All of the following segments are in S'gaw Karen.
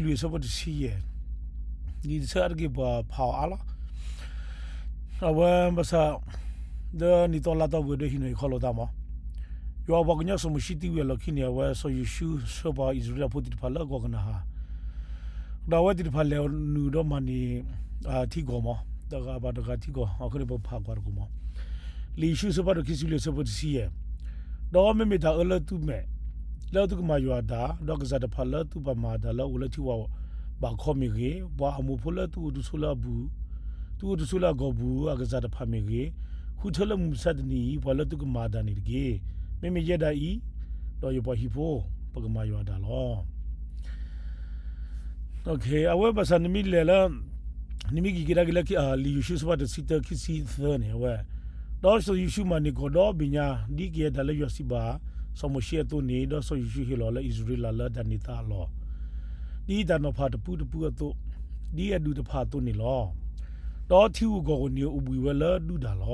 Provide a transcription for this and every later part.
လွံၢ်အဆၢဖိတဆံယဲၢ်, လံာ်တဆၢအါတက့ၢ်ပှၤဖးအီၤအါလီၤ. အဝဲဘၣ်ဆၣ် လၢနံၣ်သီလါသီပှဲၤဒီးဟံးန့ၢ်ခီလိာ်သးမး, ယွၤအပှၤကညီစီၤမိၤၡ့သံဝံၤအလီၢ်ခံန့ၣ် အဝဲစီၤယိၤၡူဆှၢပှၤအံၣ်စရ့လးဖိသ့ၣ်တဖၣ်လၢကီၢ်ကနၤဧၣ်, ဒီးအဝဲသ့ၣ်တဖၣ်လဲၤနုာ်ဒီးမၤန့ၢ် ထံကီၢ်မး, တဂၤဘၣ်တဂၤထံကီၢ် အဃိန့ၣ်ပဖးကွၢ်တကိးမး, လံာ်ယိၤၡူအဆၢဖးဒိၣ်ခံဆံလွံၢ်အဆၢဖိတဆံယဲၢ်, ဒီးမ့မ့ၢ်တၢ်အၢလၢသုမဲာ်, လၢသုကမၤယွၤအတၢ်, ဒီးကစၢ်တဖၣ်လၢသုပာ်မၤအတၢ်လၢအအိၣ်လၢထံဝၣ်ဘးခီမ့ၢ်ဂ့ၤ, ပှၤအမိၣ်ဖိလၢသုအိၣ်တဆိလၢအပူၤ, သုအိၣ်တဆိလၢအဂီၢ်ပူၤ အကစၢ်တဖၣ်မ့ၢ်ဂ့ၤ, ဃုထၢလၢမုၢ်မဆါတနံၤအံၤ ပှၤလၢသုကမၤအတၢ်န့ၣ်တက့ၢ်. မ့မ့ၢ်ယဲဒၣ်အံၤ, ဒီးယပှၤဟံၣ်ဖိ, ပကမၤယွၤအတၢ်လီၤ. အဝဲဘၣ်ဆၣ်နမ့ၢ်လဲၤလၢ နမ့ၢ်က့ၤကဒါက့ၤလၢ လံာ်ယိၤၡူအဆၢဖးဒိၣ်တဆံတၢ ခံဆံသၢန့ၣ် အဝဲ, ဒီးစီၤယိၤၡူမၤန့ၢ်ကီၢ်ဒီဘ့ၣ်ညါ ဒ်ကယဲၢ်တၢ်လၢယွၤစံးဘၣ် စီၤမိၤၡ့အသိးန့ၣ်, ဒီးစီၤယိၤၡူဟ့ၣ်လီၤလၢအံၣ်စရ့လးလၢတၢ်န့ၢ်သါအလီၢ်, ဒ်တၢ်နီၤဖးတပူတပူအသိး, ဒ်အဒူၣ်တဖၣ်အသိးန့ၣ်လီၤ. ဒီးထံဧိၤကီၢ်ဧိၤန့ၣ်အိၣ်ဘှံးဝဲလၢဒုၣ်ဒါလီ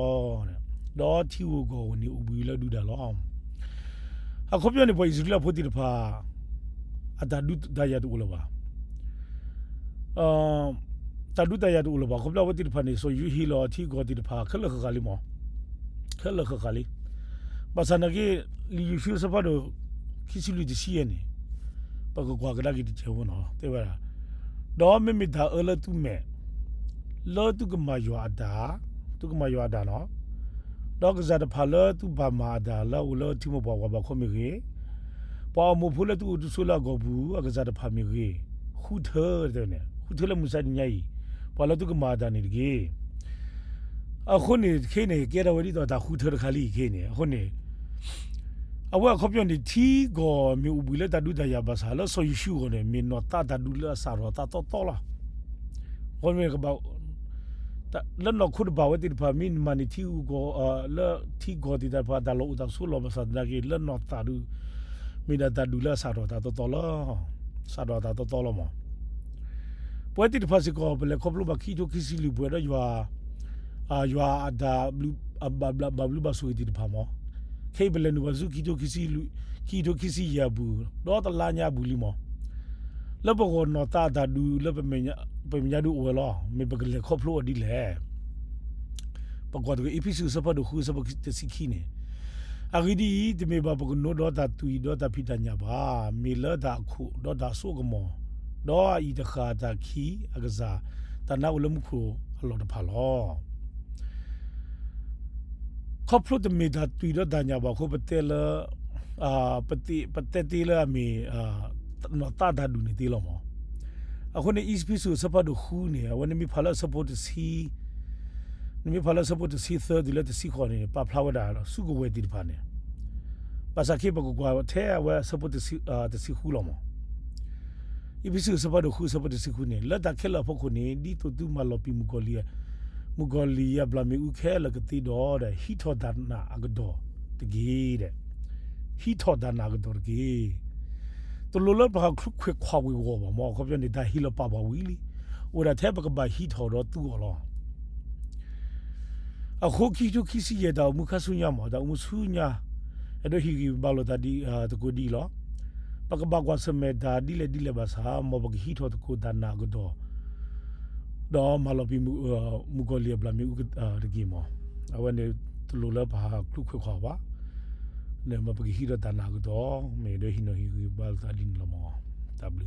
ၤ. ဒီးထံဧိၤကီၢ်ဧိၤန့ၣ်အိၣ်ဘှံးဝဲလၢဒုၣ်ဒါလီၤ. အခီပညီန့ၣ် ပှၤအံၣ်စရ့လးဖိသ့ၣ်တဖၣ် အတၢ်ဒုးတၢ်ယၤတအိၣ်လၢၤဘၣ်. တၢ်ဒုးတၢ်ယၤတအိၣ်လၢၤဘၣ်. ခီဖျိအဝဲသ့ၣ်တဖၣ်န့ၣ် စီၤယိၤၡူဟ့ၣ်လီၤထံကီၢ်သ့ၣ်တဖၣ် ခဲလၢာ်ဃၣ်ဃၣ်လံမး, ခဲလၢာ်ဃၣ်ဃၣ်လံ. ဘၣ်ဆၣ်နာ်က့ လံာ်ယိၤၡူအဆၢဖးဒိၣ် ခံဆံလွံၢ်တဆံယဲၢ်န့ၣ်, ပကကွၢ်ကဒါက့ၤတစဲးဖိနီၤ တဲဝဲဒၣ်, ဒီးမ့မ့ၢ်တၢ်အၢလၢသုမဲာ်, လၢသုကမၤယွၤအတၢ်, သုကမၤယွၤအတၢ်နီၤ, ဒီးကစၢ်တဖၣ်လၢသုပာ်မၤအတၢ်လၢအအိၣ်လၢထံမိၢ်ပှၢ်ဝၤဘးခီမ့ၢ်ဂ့ၤ, ပှၤအမိၣ်ဖိလၢသုအိၣ်တဆိလၢအဂီၢ်ပူၤ အကစၢ်တဖၣ်မ့ၢ်ဂ့ၤ, ဃုထၢ, ဃုထၢလၢမုၢ်မဆါတနံၤအံၤ, ပှၤလၢသုကမၤအတၢ်န့ၣ်တက့ၢ်. အဃိန့ၣ် ခဲအံၤန့ၣ် ကဲထီၣ်ဝဲဒ်သိးတၢ်ဃုထၢတခါလံခဲအံၤန့ၣ်, အဃိန့ၣ် အဝဲအခီပညီန့ၣ် ထံကီၢ်မ့ၢ်အိၣ်ဘှံးလၢတၢ်ဒုးတၢ်ယၤဘၣ်ဆၣ် လၢစီၤယိၤၡူအဂီၢ်န့ၣ် မ့ၢ်နီၢ်သးတၢ်ဒုးလၢအစးထီၣ်အသးသီသီလီၤ. အဃိန့ၣ် လၢနီၢ်ခိတဘၣ်ဝဲသ့ၣ်တဖၣ် မ့ၢ်နမၤန့ၢ်ထံဂုၤကီၢ်ဂၤ, လၢထံကီၢ်သ့ၣ်တဖၣ် တၢ်လီၢ်အိၣ်တၢ်ဆိလီၤဘၣ်ဆၣ်သနာ်က့ လၢနီၢ်သးဒုး မ့ၢ်ဒၣ်တၢ်ဒုးလၢအစးထီၣ်အသးသီသီလီၤ. စးထီၣ်အသးသီသီလီၤမး. ပဝဲသ့ၣ်တဖၣ်စ့ၢ်ကီး ပလဲၤခီဖျိဘၣ်ခံကထိခံဆံလွံၢ်ပှဲၤဒီးယွၤ, ယွၤအတၢ်ဘၣ်ဘျုးဘၣ်ဖှိၣ်သ့ၣ်တဖၣ်မး. ခဲအံၤပလဲၤနုာ်ဘၣ်ဆူ ခံကထိခံဆံယဲၢ်အပူၤ, ဒီးတလါညါအပူၤလံမး. လၢပဂီၢ်နီၢ်သးအတၢ်ဒုးလၢ ပမဲာ်ညါဒုးအိၣ်ဝဲလီၤ. မ့ၢ်ပကလဲၤခီဖျိအီၤဒ်လဲၣ်. ပကွၢ်တက့ၢ် အ့းဖ့းစူးအဆၢဖးဒိၣ်ဃုအဆၢဖိတဆံခံန့ၣ်, အဂ့ၢ်ဒ်အံၤ, တမ့ၢ်ဘၣ်ပကနိဒီးတၢ်သွံၣ်ဒီးတၢ်ဖံးတၢ်ညၣ်ဘၣ်, မ့ၢ်လၢတၢ်အခိၣ်ဒီးတၢ်စိအကမီၤ, ဒီးအအံၤတဃၣ်တၢ်ခံးအကစၢ်, တၢ်နါအိၣ်လၢမူခိၣ်အလီၢ်တဖၣ်လီၤ. ခီဖျိတမ့ၢ်တၢ်သွံၣ်ဒီးတၢ်ညၣ်ဘၣ်အဃိ ပတဲလၢ ပတဲတ့လၢအမ့ၢ် နီၢ်သးတၢ်ဒုးန့ၣ်တ့လီၤမး. အဃိန့ၣ် အ့းဖ့းစူးအဆၢဖးဒိၣ်ဃုန့ၣ် အဝဲနမ့ၢ်ဖးလၢအဆၢဖိတဆံ, နမ့ၢ်ဖးလၢအဆၢဖိတဆံသၢတုၤလၢတဆံဃိးန့ၣ် ပာ်ဖျါဝဲဒၣ်စုကဝဲၤသ့ၣ်တဖၣ်န့ၣ်, ဘၣ်ဆၣ်ခဲအံၤပကကွၢ်ထဲအဝဲအဆၢဖိတဆံဃုလီၤမး. အ့းဖ့းစူးအဆၢဖးဒိၣ်ဃုအဆၢဖိတဆံဃုန့ၣ်, လၢတၢ်ခဲလၢာ်အဖီခိၣ်န့ၣ် ဒ်သိးသုမၤလီၤပံာ်မုၣ်ကီၤလံၢ်, မုၣ်ကီၤလံၢ်အဘျၣ်မ့ၣ်အူခဲလၢာ်ကသ့ဒီး ဟံးထီၣ်တၢ်နာ်အကဒီးတက့ၢ်. ဟံးထီၣ်တၢ်နာ်အကဒီးတက့ၢ်. တလိၣ်လၢပဟးချုးခွဲးခွါဝ့ၤဝီၤဘၣ်မး, အခီပညီန့ၣ် တၢ်ဟ့ၣ်လီၤပာ်ပှၤဝံၤလံ, အိၣ်ဒၣ်ထဲပကဘၣ်ဟံးထီၣ်ဒီးသူအီၤလီၤ. အဃိခံကထိခံဆံယဲၢ် တၢ်အိၣ်မူခါဆူညါမး, တၢ်အိၣ်မူဆူညါ, အဲၣ်ဒိးဟ့ၣ်ဂံၢ်ဘါလိာ်သးသကိးဒ်အံၤလီၤ. ပကဘၣ်ကွၢ်ဆၢၣ်မဲာ်တၢ်ဒ်လဲၣ်ဒ်လဲၣ်ဘၣ်ဆၣ်, မ်ပကဟံးထီၣ်သကိးတၢ်နာ်အကဒီး, ဒီးမၤလီၤပံာ် မုၣ်ကီၤလံၢ်အဘျၣ်မ့ၣ်အူတက့ၢ်မး. အဝဲန့ၣ်တလိၣ်လၢပဟးချုးခွဲးခွါဘၣ်, မ်ပကဟံးထီၣ်တၢ်နာ်အကဒီး, မ့ၢ်အဲၣ်ဒိးဟ့ၣ်နီၤဟ့ၣ်ဂံၢ်ဘါလိာ်သးဒ်န့ၣ်လီၤမး. တၢ်ဘျုး